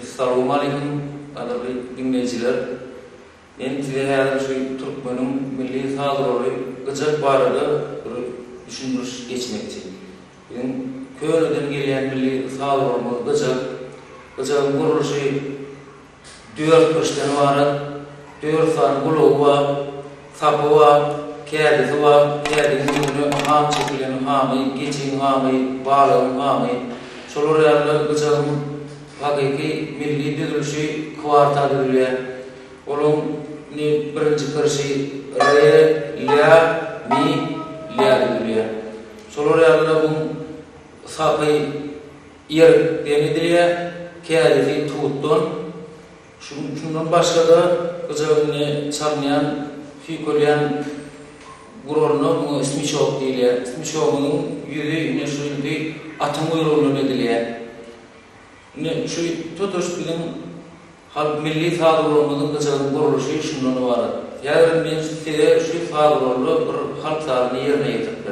Essalawmaleýkim gadyrly diňleýjiler. Men size häzir şu türkmeniň milli saz guraly gyjak barada bir düşündiriş geçmekçi. Biziň köneden gelýän milli saz guralymyz gyjak. Gyjagyň gurluşy Dört kirişden ybarat, dört sany gulagy bar, sapy bar, kädisi bar, kädigiň ýüzüne ham çekilen hamy, geçiň hamy, balygyň hamy. Şolar ýaly gyjagyň hakyky milli düzülişi kwarta düzülýär. Olaň indi birinji kirişi re, lýa, mi, lýa düzülýär. Şolar ýaly buň sapy Ýerden edilýär, kädisi tutdan. Şundan başga-da gyjagyň indi çalynýan, süýkelýän guralyna muňa smiçok diýilýär. Smiçogyň ýüzi ine şu indi atyň guýrugyndan edilýär. Ine şu tutuş biziň halk milli saz guralymyzyň gyjagyň gurluşy şundan ybarat. Häzir men size şu saz guralda bir halk sazyny ýerine ýetirip.